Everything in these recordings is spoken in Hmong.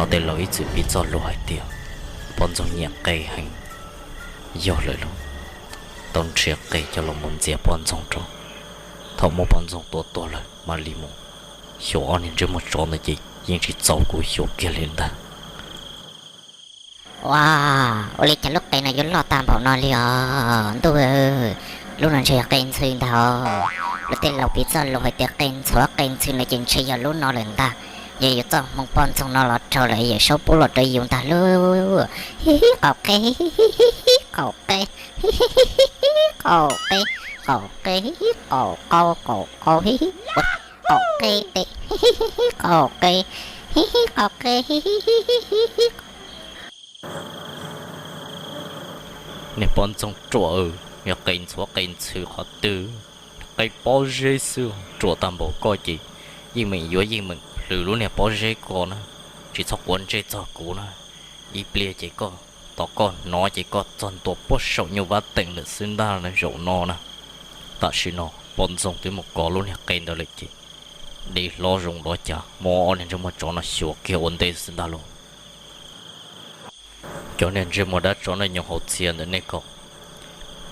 Tej laus ib txwm piv txoj lus hais tias poj ntxoog nyiam qe heev. Yog lawm lauj, tau nrhiav qe coj los mus ntxias poj ntxoog rau. Thaum muab poj ntxoog tua tuag lawm mam li mus xyuas ob niag ntsej muag tsov ntawd ces yeej tsis txaus kuv xyuas kiag li ntag. Ua, ua li cas lub qe no yuav loj tag npaum no li os ntuj. Lub no ntshe yog qe ntxhw ntag os. Lawv tej laus piv txoj lus hais tias qe ntxhuav qe ntxhw no ces ntshe yog lub no lawm ntag. Yog yuav txoj hmoo poj ntxoog no los raug lawm yawm saub pub los rau yus ntag lauj. Hi hi qaum qe, hi hi hi hi qaum qe, hi hi hi hi hi qaum qe, qaum qe hi hi qaum qau qaum qau hi hi, qaum qe tes hi hi hi hi qaum qe, hi hi qaum qe hi hi hi hi hi hi. Niag poj ntxoog ruam, yog qe ntxhuav qe ntxhw qhov twg, qe pob zeb xwb ruam tag npaum koj ces yeej meem yuav yeej meem plhws lub niag pob zeb ko na. Tsis txhob quav ntsej txog kuv na. Ib pliag ces koj, tos koj hnov ces koj txog ntua puag saum nyuj vab teem lawm xwb ntag zaum no na. Tam sim no poj ntxoog twb mus kov lub niag qe ntawd lawm ces de hlo zoo los cas muab ob niag ntsej muag tsov no xyuas kiag ua ntej xwb ntag lauj. Cov niag ntsej muag dab tsov no nyob hauv txhia ntawm nej ko,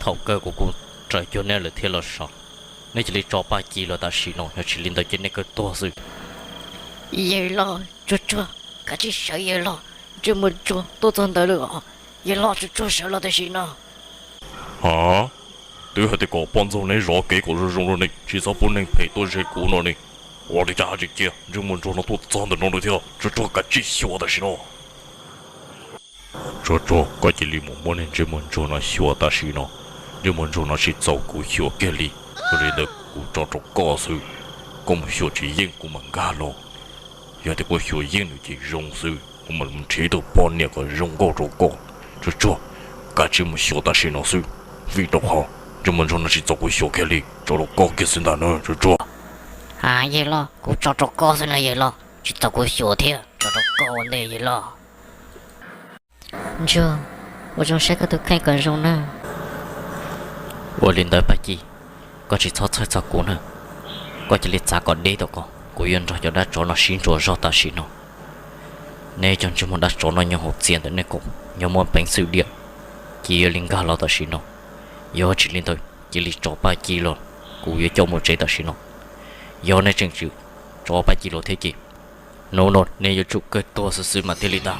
thaum kawg kuv kuj raws cuag nej lawm thiab los sav. Nej cia li tso paj ci los tam sim no, yog tsis li ntawd ces nej kawg tuag xwb. Yawg loj, tsuag tsuag, kav tsij sawv yawg loj, ntsej muag ntsuag tuaj txog ntawd lawm os. Yawg loj, tsuag tsuag sawv los tam sim no. Ha, twb hais tias kom poj ntxoog neb zov kev kom zoo zoo rau ne, tsis txhob pub neeg phem tuaj ze kuv no ne. Ua li cas hais tsis cia, ntsej muag ntsuag no tuaj txog ntawm no lawm thiab, tsuag tsuag kav tsij xyuas tam sim no. Tsuag tsuag, koj cia li mus muab niag ntsej muag ntsuag no xyuas tam sim no. Ntsej muag ntsuag no tsis txaus kuv xyuas kiag li, yog li ntawd kuv tso rau koj xwb. Koj mus xyuas tsis yeej kuv mam nkag los. Yog tias koj xyuas yeej nws ces zoo xwb, kuv mam mus nrhiav ib tug poj niam kom zoo nkauj rau koj. Tsuag tsuag, kav tsij mus xyuas tam sim no xwb, vim rau qhov ntsej muag ntsuag no tsis txaus kuv xyuas kiag li, tso rau koj kiag xwb ntag na tsuag tsuag. Ha, yawg loj, kuv tso rau koj xwb na yawg loj, tsis txaus kuv xyuas thiab, tso rau koj ua ntej yawg loj. Ntsuag, ua zoo saib koj tus kheej kom zoo na. Ua li ntawd Paj Ci, koj tsis txhob txhawj txog kuv na. Koj cia li txav kom deb tom ko, kuv yuav nrog cov dab tsov no sib ntsuas zog tam sim no. Neb cov ntsej muag dab tsov no nyob hauv txhia ntawm nej ko, nyob muaj peev xwm diam, cia li nkag los tam sim no. Yog tsis li ntawd cia li tso Paj Ci los, kuv yuav coj mus tsev tam sim no. Yog nej tseem tsis tso Paj Ci los thiab ces hnub no nej yuav tsum kawg tuag xwb xwb mas thiaj li ntag.